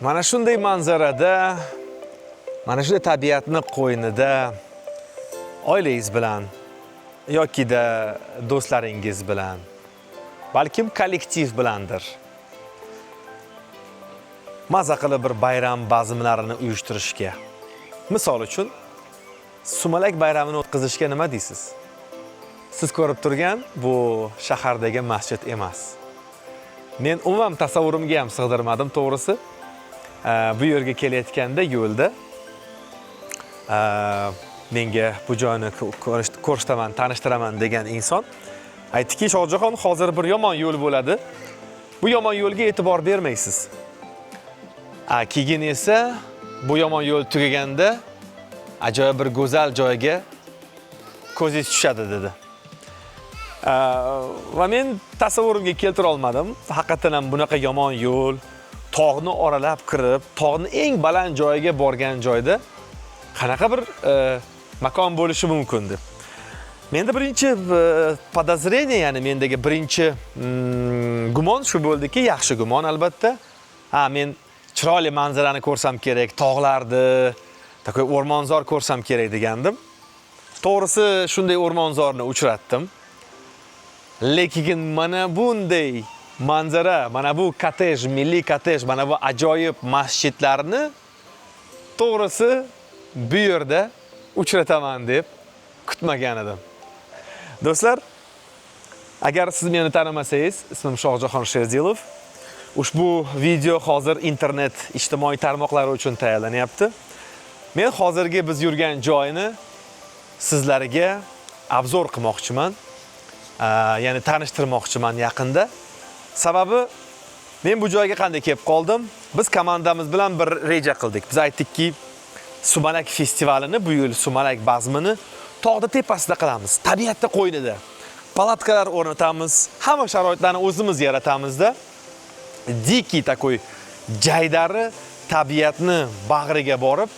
Mana shunday manzarada, mana shunday tabiatni qo'ynida oilangiz bilan yokida do'stlaringiz bilan, balkim kollektiv bilandir, maza qilib bir bayram bazmlarini uyushtirishga, misol uchun sumalak bayramini o'tkazishga nima deysiz? Siz ko'rib turgan bu shahardagi masjid emas. Men umuman tasavvurimga ham sig'dirmadim, to'g'risi. Bu yerga kelayotganda yo'lda menga bu joyni ko'rsataman, tanishtiraman degan inson aytdiki, Shohjahon, hozir bir yomon yo'l bo'ladi. Bu yomon yo'lga e'tibor bermaysiz. Keyin esa bu yomon yo'l tugaganda ajoyib bir go'zal joyga ko'zingiz tushadi, dedi. Va men tasavvurimga keltira olmadim. Haqiqatan ham bunaqa yomon yo'l, tog'ni oralab kirib, tog'ni eng baland joyiga borgan joyda qanaqa bir makon bo'lishi mumkin deb. Menda birinchi подозрение, ya'ni mendagi birinchi gumon shu bo'ldiki, yaxshi gumon albatta. Ha, men chiroyli manzarani ko'rsam kerak, tog'larni, такой o'rmonzor ko'rsam kerak degandim. To'g'risi, shunday o'rmonzorni uchratdim. Lekin mana bunday manzara, mana bu kottej, milliy kottej, mana bu ajoyib masjidlarni to'g'risi bu yerda uchrataman deb kutmagan edim. Do'stlar, agar siz meni tanimasangiz, ismim Shohjahon Sherdilov. Ushbu video hozir internet ijtimoiy tarmoqlari uchun tayyorlanyapti. Men hozirgi biz yurgan joyni sizlarga обзор qilmoqchiman. Ya'ni tanishtirmoqchiman yaqinda. Sababi, men bu joyga qanday kelib qoldim? Biz komandamiz bilan bir reja qildik. Biz aytdikki, Sumalak festivalini, bu yil Sumalak bazmini tog'da tepasida qilamiz, tabiatda qo'ynida. Palatkalar o'rnatamiz, hamma sharoitlarni o'zimiz yaratamizda. Дикий такой jaydari tabiatni bag'riga borib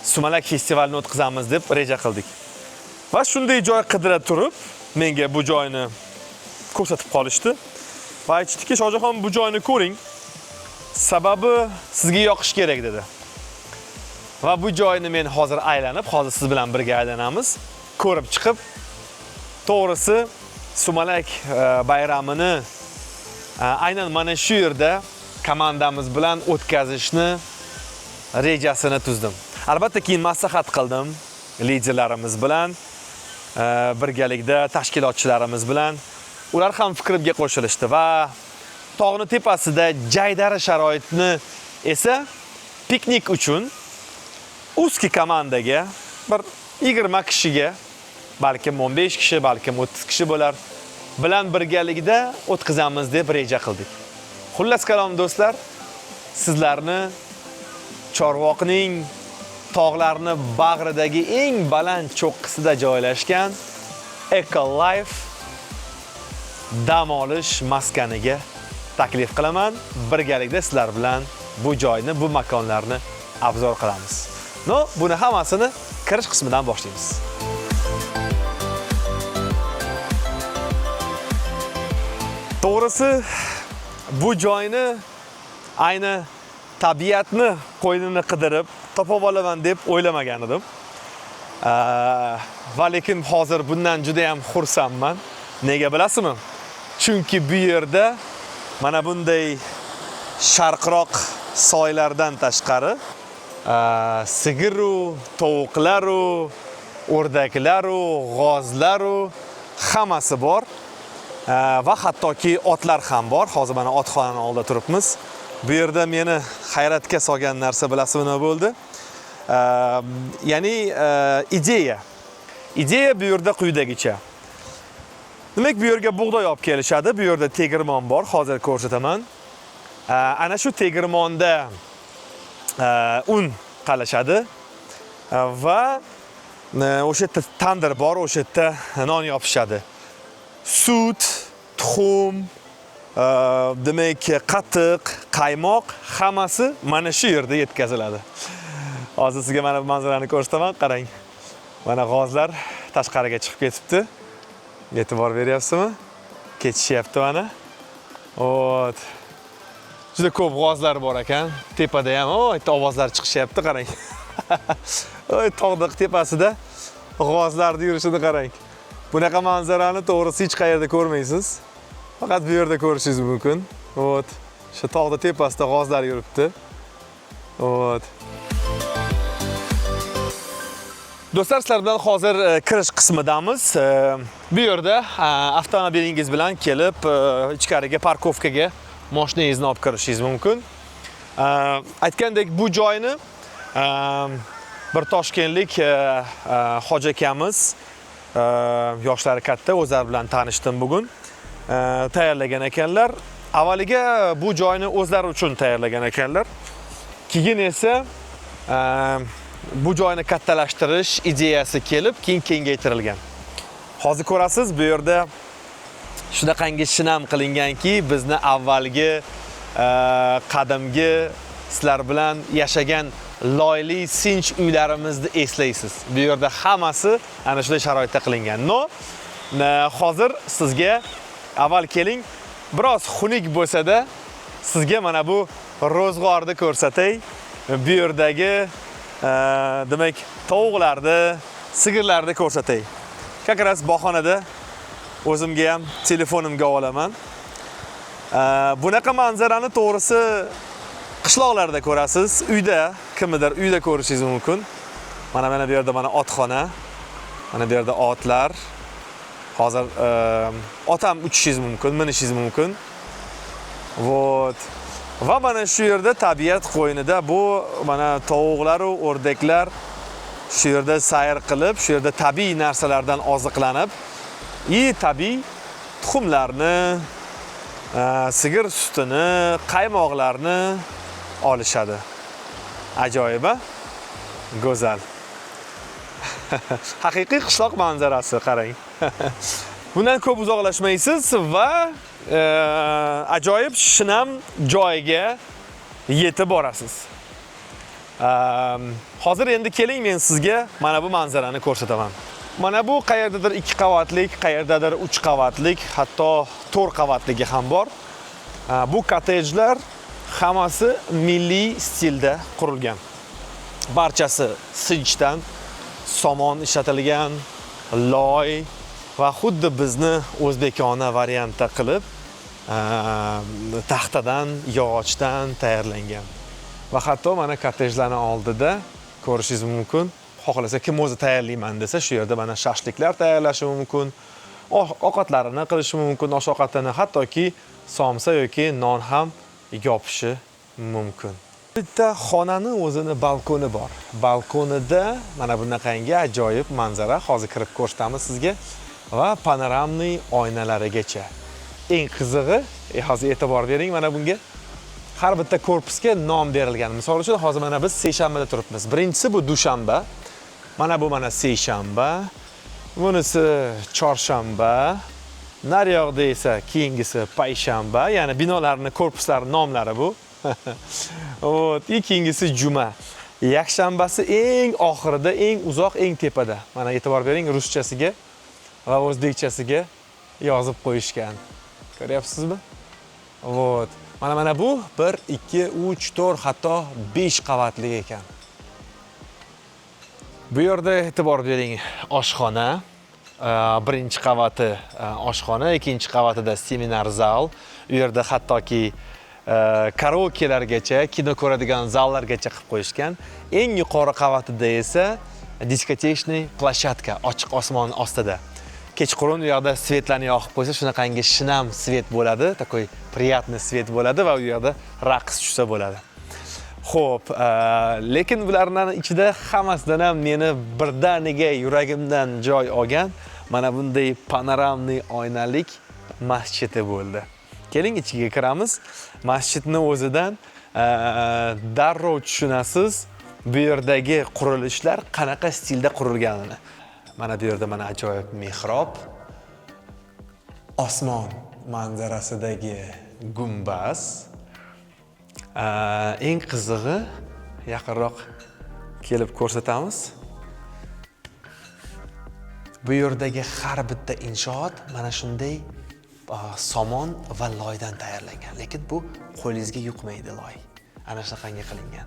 Sumalak festivalini o'tkazamiz deb reja qildik. Va shunday joy qidira turib, menga bu joyni ko'rsatib qolishdi. Va aytishdiki, Shohjahon, bu joyni ko'ring. Sababi sizga yoqishi kerak, dedi. Va bu joyni men hozir aylanib, hozir siz bilan birga aylanamiz. Ko'rib chiqib, to'g'risi Sumalak bayramini aynan mana shu yerda komandamiz bilan o'tkazishni rejasini tuzdim. Albatta, keyin maslahat qildim liderlarimiz bilan, birgalikda tashkilotchilarimiz bilan. Ular ham fikrimga qo'shilishdi va tog'ni tepasida jaydari sharoitni esa piknik uchun узкий komandaga, bir 20 kishiga, balkim 15 kishi, balkim 30 kishi bo'lar, bilan birgalikda o'tkazamiz deb reja qildik. Xullas kalom, do'stlar, sizlarni Chorvoqning tog'larni bag'ridagi eng baland cho'qqisida joylashgan Eco Life dam olish maskaniga taklif qilaman. Birgalikda sizlar bilan bu joyni, bu makonlarni обзор qilamiz. Но, buni hammasini kirish qismidan boshlaymiz. To'g'risi, bu joyni ayni tabiatni qo'ynini qidirib topib olaman deb o'ylamagan edim. Va lekin hozir bundan juda ham xursandman. Nega bilasizmi? Chunki bu yerda mana bunday sharqroq soylardan tashqari sigiru, tovuqlaru, o'rdaklaru, g'ozlaru hammasi bor. Va hattoki otlar ham bor. Hozir mana otxonani oldida turibmiz. Bu yerda meni hayratga solgan narsa bilasizmi nima bo'ldi? Ya'ni ideya. Ideya bu yerda quyidagicha. Demak, bu yerga bug'doy olib kelishadi. Bu yerda tegirmon bor, hozir ko'rsataman. Ana shu tegirmonda un qalashadi va o'sha yerda tandir bor, o'sha yerda non yopishadi. Sut, tuxum, demak, qatiq, qaymoq hammasi mana shu yerda yetkaziladi. Hozir sizga mana bu manzarani ko'rsataman, qarang. Mana g'ozlar tashqariga chiqib ketibdi. E'tibor beryapsizmi? Ketishyapti mana. Вот. Juda ko'p g'ozlar bor ekan. Tepada ham, o, bitta ovozlar chiqishyapti, qarang. Oy, tog'ni tepasida g'ozlarni yurishini qarang. Bunaqa manzarani to'g'risi hech qayerda ko'rmaysiz. Faqat bu yerda ko'rishingiz mumkin. Вот. Shu tog'ni tepasida g'ozlar yuribdi. Вот. Do'stlar, sizlar bilan hozir kirish qismidamiz. Bu yerda avtomobilingiz bilan kelib, ichkariga, парковка ga mashinangizni olib kirishingiz mumkin. Aytgandek, bu joyni bir toshkentlik hoji akamiz, yoshlari katta, o'zlari bilan tanishdim bugun. Tayyorlagan ekanlar. Avvaliga bu joyni o'zlari uchun tayyorlagan ekanlar. Keyin esa bu joyni kattalashtirish ideyasi kelib, keyin kengaytirilgan. Hozir ko'rasiz, bu yerda shunaqangi shinam qilinganki, bizni avvalgi qadimgi sizlar bilan yashagan loyli sinch uylarimizni eslaysiz. Bu yerda hammasi ana shunday sharoitda qilingan. Но, hozir sizga avval keling, biroz xunuk bo'lsa-da, sizga mana bu ro'zg'orni ko'rsatay. Bu yerdagi demak, tovuqlarni, sigirlarni ko'rsatay. Как раз bahonada o'zimga ham telefonimga olaman. Bunaqa manzarani to'g'risi qishloqlarda ko'rasiz, uyda kimnidir uyda ko'rishingiz mumkin. Mana bu yerda mana otxona. Mana bu yerda otlar. Hozir ot ham uchishingiz mumkin, minishingiz mumkin. Вот. Va mana shu yerda tabiat qo'ynida bu mana tovuqlar u o'rdaklar shu yerda sayr qilib, shu yerda tabiiy narsalardan oziqlanib, и tabiiy tuxumlarni, sigir sutini, qaymoqlarni olishadi. Ajoyib, a? Go'zal. Haqiqiy qishloq manzarasi, qarang. Bundan ko'p uzoqlashmaysiz va ajoyib shinam joyga yetib borasiz. Hozir endi keling, men sizga mana bu manzarani ko'rsataman. Mana bu qayerdadir ikki qavatlik, qayerdadir uch qavatlik, hatto to'rt qavatligi ham bor. Bu kottejlar hammasi milliy stilda qurilgan. Barchasi sinchdan, somon ishlatilgan, loy va xuddi bizni o'zbekona variantda qilib, taxtadan, yog'ochdan tayyorlangan. Va hatto mana kottejlarning oldida ko'rishingiz mumkin. Xohlasa, kim o'zi tayyorlayman desa, shu yerda mana shashliklar tayyorlashi mumkin, ovqatlarini qilishi mumkin, osh ovqatini, hattoki somsa yoki non ham yopishi mumkin. Bitta xonani o'zini balkoni bor. Balkonida mana bunaqangi ajoyib manzara, hozir kirib ko'rsatamiz sizga va панорамный oynalarigacha. Eng qizig'i, hozir e'tibor bering mana bunga. Har bitta korpusga nom berilgan. Misol uchun, hozir mana biz seshanbada turibmiz. Birinchisi bu dushanba. Mana bu mana seshanba. Bunisi chorshanba. Naryoqda esa keyingisi payshanba, ya'ni binolarni, korpuslar nomlari bu. Вот, и keyingisi juma. Yakshanbasi eng oxirida, eng uzoq, eng tepada. Mana e'tibor bering, ruschasiga va o'zbekchasiga yozib qo'yishgan. Ko'ryapsizmi? Вот. Mana bu 1, 2, 3, 4, hatto 5 qavatli ekan. Bu yerda e'tibor bering, oshxona. Birinchi qavati oshxona, ikkinchi qavatida seminar zal. U yerda hattoki karaokelargacha, kino ko'radigan zallargacha qilib qo'yishgan. Eng yuqori qavatida esa дискотечный площадка, ochiq osmon ostida. Kechqurun u yoqda свет larni yoqib qo'ysa, shunaqangi shinam свет bo'ladi, такой приятный свет bo'ladi va u yoqda raqs tushsa bo'ladi. Xo'p, lekin bularning ichida hammasidan ham meni birdaniga yuragimdan joy olgan mana bunday панорамный oynalik masjidi bo'ldi. Keling, ichiga kiramiz. Masjidni o'zidan darrov tushunasiz bu yerdagi qurilishlar qanaqa stilda qurilganini. Mana bu yerda mana ajoyib mehrob, osmon manzarasidagi gumbaz. Eng qizig'i, yaqinroq kelib ko'rsatamiz. Bu yerdagi har bitta inshoot mana shunday Somon va loydan tayyorlangan, lekin bu qo'lingizga yuqmaydi loy. Ana shunaqangi qilingan.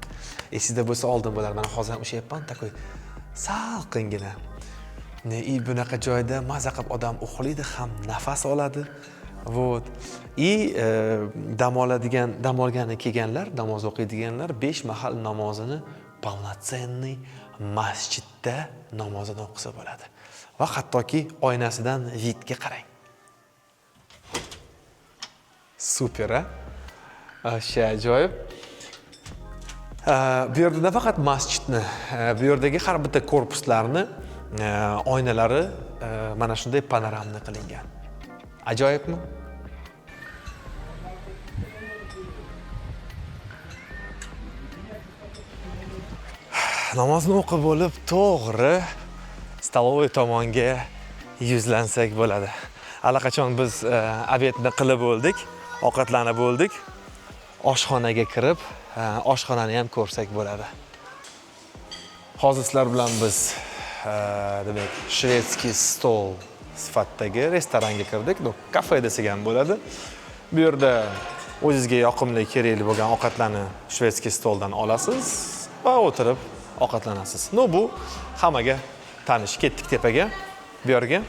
Esingizda bo'lsa, oldin bo'lar, mana hozir ham ushlayapman, такой salqingina. И bunaqa joyda maza qilib odam uxlaydi ham, nafas oladi. Вот. И dam oladigan, dam olgani kelganlar, namoz o'qiydiganlar 5 mahal namozini полноценный masjidda namozini o'qisa bo'ladi. Va hattoki oynasidan вид ga qarang. Супер, а? Вообще ajoyib. Bu yerda nafaqat masjidni, bu yerdagi har bitta korpuslarni oynalari mana shunday панорамный qilingan. Ajoyibmi? Namozni o'qib bo'lib, to'g'ri столовый tomonga yuzlansak bo'ladi. Allaqachon biz обед ni qilib bo'ldik, ovqatlanib bo'ldik. Oshxonaga kirib, oshxonani ham ko'rsak bo'ladi. Hozir sizlar bilan biz demak, шведский stol sifatidagi restoranga kirdik. Ну, kafe desak ham bo'ladi. Bu yerda o'zingizga yoqimli, kerakli bo'lgan ovqatlarni шведский stoldan olasiz va o'tirib ovqatlanasiz. Ну, bu hammaga tanish. Ketdik tepaga, bu yerga.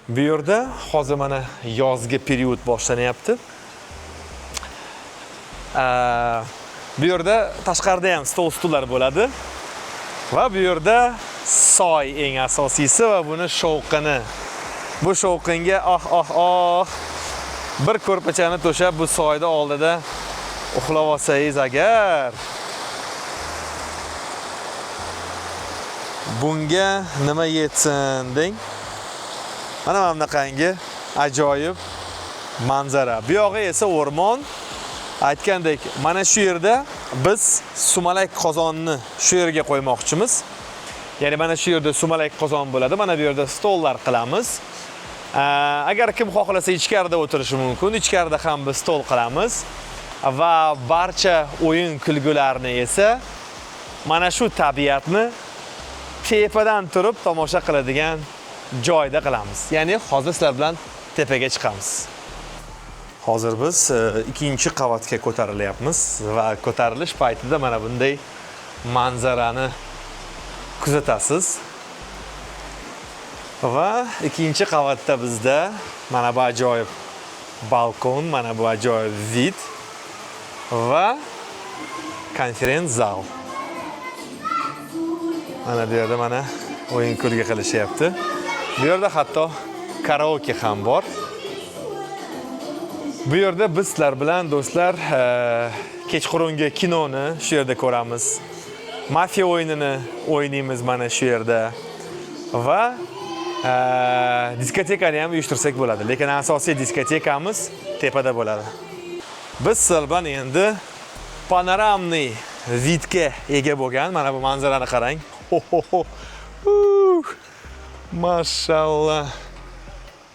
Bu yerda hozir mana yozgi период boshlanyapti. Bu yerda tashqarida ham stol, stullar bo'ladi. Va bu yerda soy eng asosiysi va buni shovqini. Bu shovqinga, oh oh oh, bir ko'rpachani to'shab bu soyda oldida uxlab olsangiz agar, bunga nima yetsin deng. Mana bunaqangi ajoyib manzara. Bu yog'i esa o'rmon. Aytgandek, mana shu yerda biz sumalak qozonni shu yerga qo'ymoqchimiz. Ya'ni mana shu yerda sumalak qozon bo'ladi. Mana bu yerda stollar qilamiz. Agar kim xohlasa, ichkarida o'tirishi mumkin. Ichkarida ham biz stol qilamiz va barcha o'yin kulgularni esa mana shu tabiatni tepadan turib tomosha qiladigan joyda qilamiz. Ya'ni hozir sizlar bilan tepaga chiqamiz. Hozir biz ikkinchi qavatga ko'tarilyapmiz va ko'tarilish paytida mana bunday manzarani kuzatasiz. Va ikkinchi qavatda bizda mana bu ajoyib balkon, mana bu ajoyib вид va konferens zal. Mana bu yerda mana o'yin kulgi qilishyapti. Bu yerda hatto karaoke ham bor. Bu yerda biz sizlar bilan, do'stlar, kechqurungi kinoni shu yerda ko'ramiz. Mafiya o'yinini o'ynaymiz mana shu yerda. Va diskotekani ham uyushtirsak bo'ladi. Lekin asosiy diskotekamiz tepada bo'ladi. Biz sizlar bilan endi панорамный вид ga ega bo'lgan mana bu manzarani qarang. Ho ho ho. Uh, mashallah.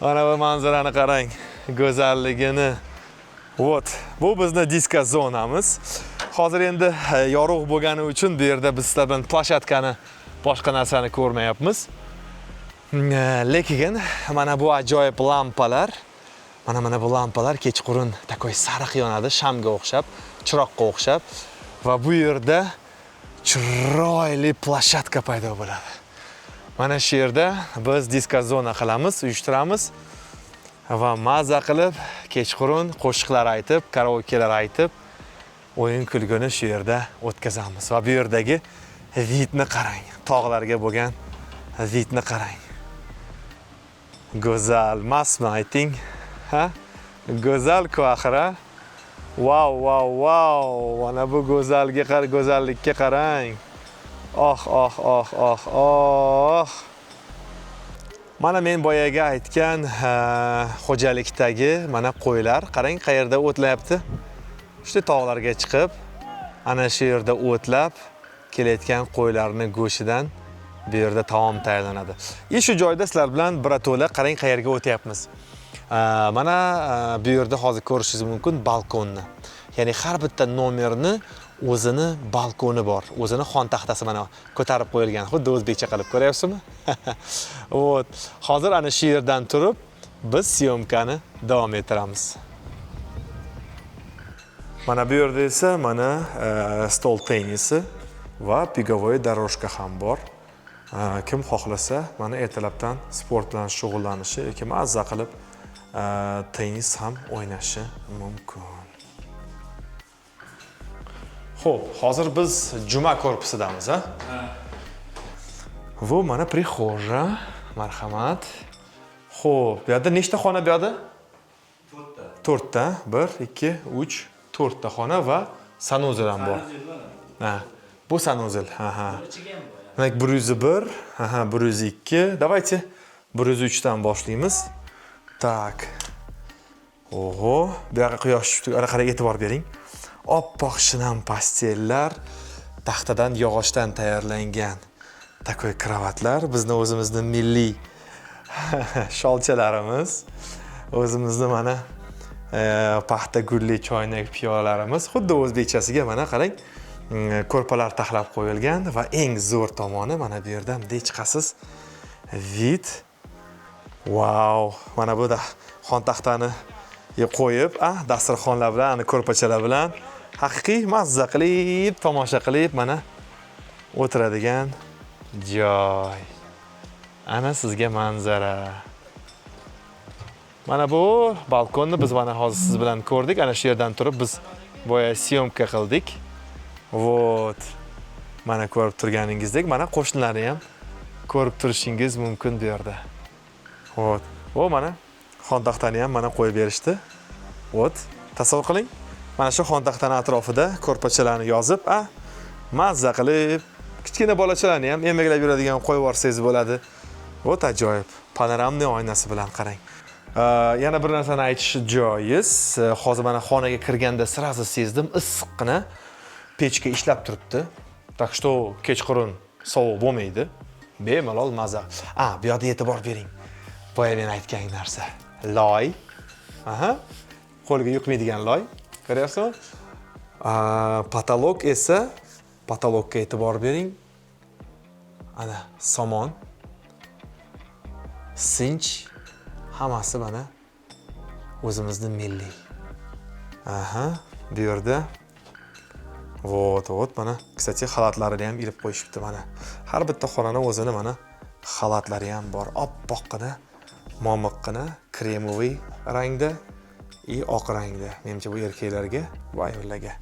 Mana bu manzarani qarang, go'zalligini. Вот, bu bizni disko zonamiz. Hozir endi yorug' bo'lgani uchun bu yerda biz sizlar bilan площадка ni, boshqa narsani ko'rmayapmiz. Lekin mana bu ajoyib lampalar, mana bu lampalar kechqurun такой sariq yonadi, shamga o'xshab, chiroqqa o'xshab va bu yerda chiroyli площадка paydo bo'ladi. Mana shu yerda biz disko zona qilamiz, uyushtiramiz va maza qilib kechqurun qo'shiqlar aytib, karaokelar aytib, o'yin kulgini shu yerda o'tkazamiz. Va bu yerdagi вид ni qarang, tog'larga bo'lgan вид ni qarang. Go'zal emasmi, ayting? Ha? Go'zal-ku axir, a? Vau, vau, vau! Mana bu go'zalga qar, go'zallikka qarang. Oh, oh, oh, oh, oh. Mana men boyagi aytgan xo'jalikdagi mana qo'ylar, qarang, qayerda o'tlayapti. Shu tog'larga chiqib, ana shu yerda o'tlab kelayotgan qo'ylarni go'shidan bu yerda taom tayyorlanadi. И shu joyda sizlar bilan birato'la, qarang, qayerga o'tyapmiz. Mana bu yerda hozir ko'rishingiz mumkin balkonni. Ya'ni har bitta nomerni o'zini balkoni bor, o'zini xontaxtasi mana ko'tarib qo'yilgan, xuddi o'zbekcha qilib, ko'ryapsizmi? Вот. Hozir ana shu yerdan turib Biz съёмка ni davom ettiramiz. Mana bu yerda esa mana stol tennisi va беговой дорожка ham bor. Kim xohlasa, mana ertalabdan sport bilan shug'ullanishi yoki mazza qilib tennis ham o'ynashi mumkin. Xo'p, hozir biz juma korpusidamiz, a? Bu mana прихожа. Marhamat. Xo'p, bu yerda nechta xona bu yerda? To'rtta. To'rtta. Bir, ikki, uch, to'rtta xona va санузел ham bor. Ha, bu санузел. Ha. Ichiga ham bor. Demak, 101, aha, 102. Давайте 103 dan boshlaymiz. Так. Oho, bu yoqqa quyosh tushdi. Ana qarang, e'tibor bering. Oppoq shinam постель lar, taxtadan, yog'ochdan tayyorlangan такой кровать lar, bizni o'zimizni milliy sholchalarimiz, o'zimizni mana paxta gulli choynak piyolalarimiz, xuddi o'zbekchasiga. Mana qarang, ko'rpalar taxlab qo'yilgan va eng zo'r tomoni, mana bu yerdan bunday chiqasiz, вид, vau! Mana bu da xontaxtani qo'yib, a, dasturxonlar bilan, ana ko'rpachalar bilan haqiqiy mazza qilib, tomosha qilib, mana o'tiradigan joy. Ana sizga manzara. Mana bu balkonni biz mana hozir siz bilan ko'rdik. Ana shu yerdan turib biz boya съёмка qildik. Вот, mana ko'rib turganingizdek, mana qo'shnilarni ham ko'rib turishingiz mumkin bu yerda. Вот, o, mana xontaxtani ham mana qo'yib berishdi. Вот, tasavvur qiling, mana shu xontaxtani atrofida ko'rpachalarni yozib, a, mazza qilib kichkina bolachalarni ham emaklab yuradigan qo'yib yuborsangiz bo'ladi. Вот, ajoyib панорамный oynasi bilan, qarang. Yana bir narsani aytish joiz. Hozir mana xonaga kirganda сразу sezdim, issiqqina pechka ishlab turibdi, так что kechqurun sovuq bo'lmaydi, bemalol maza. A, bu yoqda e'tibor bering, boya men aytgan narsa, loy. Aha, qo'lga yuqmaydigan loy, ko'ryapsizmi? Потолок esa, потолок ka e'tibor bering, ana somon, sinch, hammasi mana o'zimizni milliy. Aha, bu yerda, вот, вот, mana, кстати, xalatlarini ham ilib qo'yishibdi. Mana har bitta xonani o'zini mana xalatlari ham bor, oppoqqina, momiqqina, кремовый rangda и oq rangda. Menimcha, bu erkaklarga, bu ayollarga.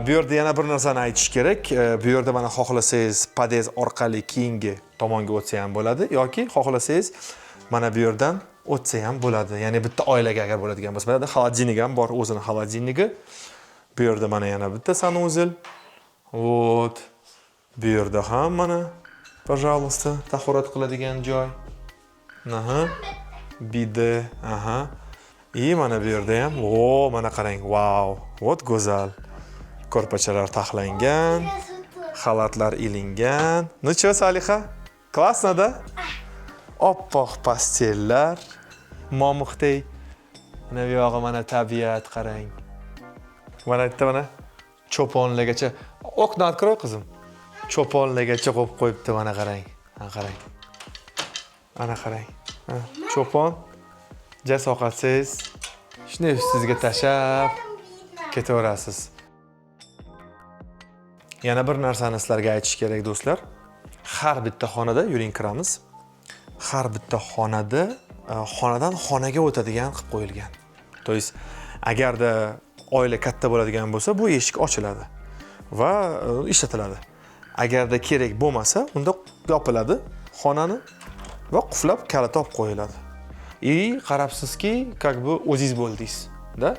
Bu yerda yana bir narsani aytish kerak. Bu yerda mana xohlasangiz, podъезд orqali keyingi tomonga o'tsa ham bo'ladi yoki xohlasangiz, mana bu yerdan o'tsa ham bo'ladi. Ya'ni bitta oilaga agar bo'ladigan bo'lsa, mana bu yerda холодильник ham bor, o'zini холодильник i. Bu yerda mana yana bitta санузел. Вот, bu yerda ham mana, пожалуйста, tahorat qiladigan joy. Aha, bide, aha. И mana bu yerda ham, o, mana qarang, vau, вот, go'zal ko'rpachalar taxlangan, xalatlar ilingan. Ну чё, Saliha, классно, да? Oppoq постель lar, momiqdek. Mana bu yog'i mana tabiat, qarang. Mana yerda mana cho'ponlargacha. Окна открой, qizim. Cho'ponlargacha qo'yib qo'yibdi, mana qarang. Mana qarang, ana qarang. Ha, cho'pon ja sovqatsangiz, shunday ustingizga tashlab ketaverasiz. Yana bir narsani sizlarga aytish kerak, do'stlar. Har bitta xonada, yuring, kiramiz, har bitta xonada xonadan xonaga o'tadigan qilib qo'yilgan. То есть agarda oila katta bo'ladigan bo'lsa, bu eshik ochiladi va ishlatiladi. Agarda kerak bo'lmasa, unda yopiladi xonani va qulflab, kalit olib qo'yiladi. И qarabsizki, как бы o'zingiz bo'ldingiz да.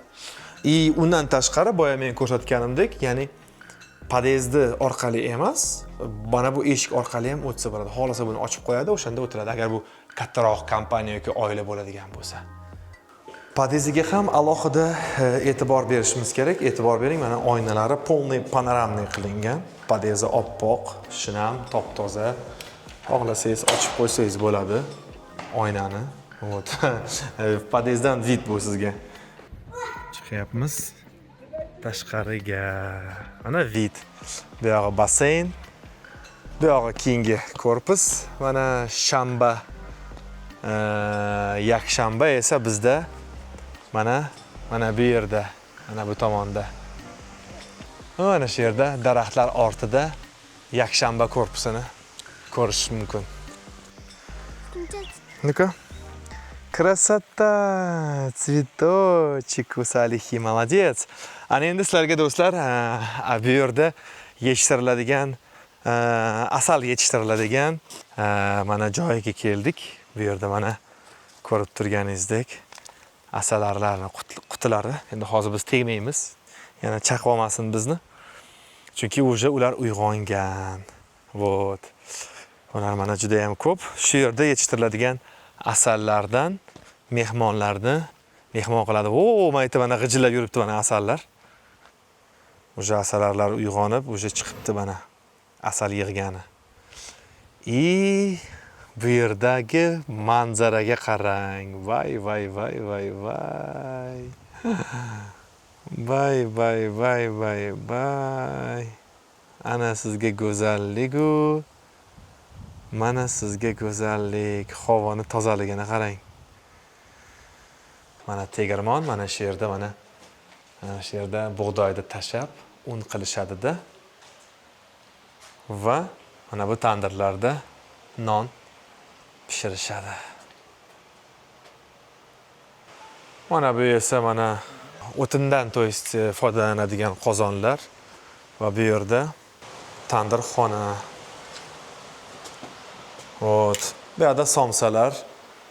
И undan tashqari, boya men ko'rsatganimdek, ya'ni подъезд i orqali emas, mana bu eshik orqali ham o'tsa bo'ladi. Xohlasa, buni ochib qo'yadi, o'shanda o'tiradi, agar bu kattaroq kompaniya yoki oila bo'ladigan bo'lsa. Подъезд iga ham alohida e'tibor berishimiz kerak. E'tibor bering, mana oynalari полный панорамный qilingan. Подъезд i oppoq, shinam, top toza. Xohlasangiz, ochib qo'ysangiz bo'ladi oynani. Вот, подъезд dan вид bu sizga. Chiqyapmiz tashqariga, mana вид. Bu yog'i basseyn, bu yog'i keyingi korpus. Mana shanba. Yakshanba esa bizda mana bu yerda, mana bu tomonda. Mana shu yerda daraxtlar ortida yakshanba korpusini ko'rish mumkin. Ну-ка. Красота! Цветочек у Салихи, молодец. Ana endi sizlarga, do'stlar, bu yerda yetishtiriladigan, asal yetishtiriladigan mana joyiga keldik. Bu yerda mana ko'rib turganingizdek asalarilarni qutilari. Endi hozir biz tegmaymiz. Yana chaqib olmasin bizni. Chunki уже ular uyg'ongan. Вот. Ular mana juda ham ko'p. Shu yerda yetishtiriladigan asallardan mehmonlarni mehmon qiladi. O, mana yerda mana g'ijillab yuribdi mana asallar. Уже asalarilar uyg'onib, уже chiqibdi mana asal yig'gani. И bu yerdagi manzaraga qarang. Vay, vay, vay, vay, vay. Vay, vay, vay, vay, vay. Ana sizga go'zallik-u. Mana sizga go'zallik, havoni tozaligini qarang. Mana tegirmon, mana shu yerda mana shu yerda bug'doyni tashab un qilishadi-da. Va mana bu tandirlarda non pishirishadi. Mana bu esa mana o'tindan, то есть foydalanadigan qozonlar va bu yerda tandirxona. Вот. Bu yerda somsalar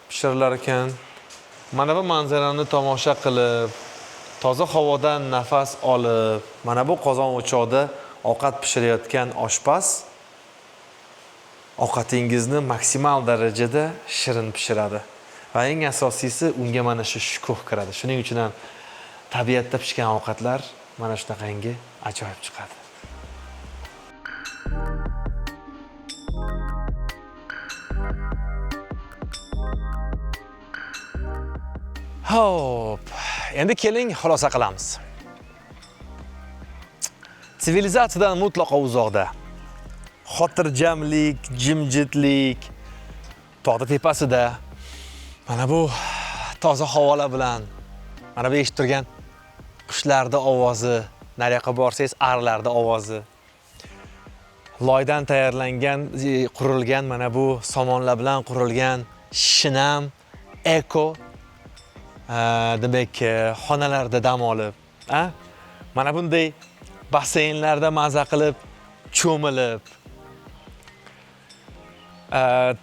pishirilar ekan. Mana bu manzarani tomosha qilib, toza havodan nafas olib, mana bu qozon o'choqda ovqat pishirayotgan oshpaz ovqatingizni maksimal darajada shirin pishiradi. Va eng asosiysi unga mana shu shukuh kiradi. Shuning uchun ham tabiatda pishgan ovqatlar mana shunaqangi ajoyib chiqadi. Xo'p, endi keling xulosa qilamiz. Sivilizatsiyadan mutlaqo uzoqda. Xotirjamlik, jimjitlik, tog'da tepasida mana bu toza havolar bilan, mana bu eshitib turgan qushlarning ovozi, nariyoqqa borsangiz arilarning ovozi, loydan tayyorlangan, qurilgan mana bu somonlar bilan qurilgan shinam eko demak xonalarda dam olib, mana bunday basseynlarda maza qilib cho'milib,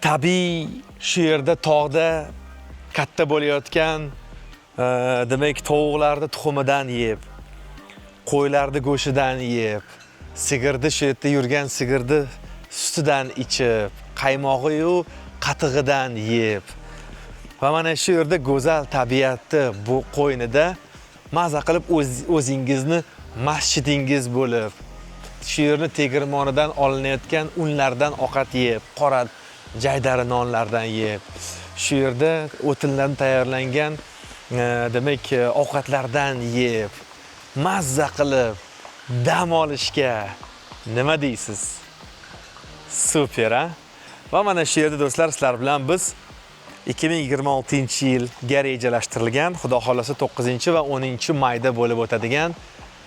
tabiiy shu yerda tog'da katta bo'layotgan demak tovuqlarni tuxumidan yeb, qo'ylarni go'shidan yeb, sigirni shu yerda yurgan sigirni sutidan ichib, qaymog'i-yu qatig'idan yeb va mana shu yerda go'zal tabiatni bu qo'ynida maza qilib o'zingizni masjidingiz bo'lib, shu yerni tegirmonidan olinayotgan unlardan ovqat yeb, qora jaydari nonlardan yeb, shu yerda o'tindan tayyorlangan demak ovqatlardan yeb, mazza qilib dam olishga nima deysiz? Super, a? Va mana shu yerda do'stlar, sizlar bilan biz 2026-yilga rejalashtirilgan, Xudo xolasa 9 va 10 mayda bo'lib o'tadigan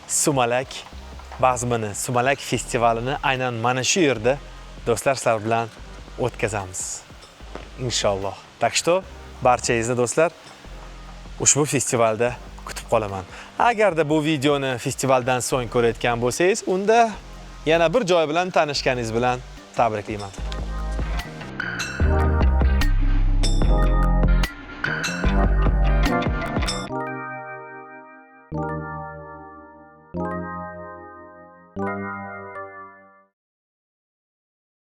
Sumalak bazmini, Sumalak festivalini aynan mana shu yerda do'stlar sizlar bilan o'tkazamiz. Inshaalloh. Tak что barchangizni do'stlar ushbu festivalda kutib qolaman. Agarda bu videoni festivaldan so'ng ko'rayotgan bo'lsangiz, unda yana bir joy bilan tanishganingiz bilan tabriklayman.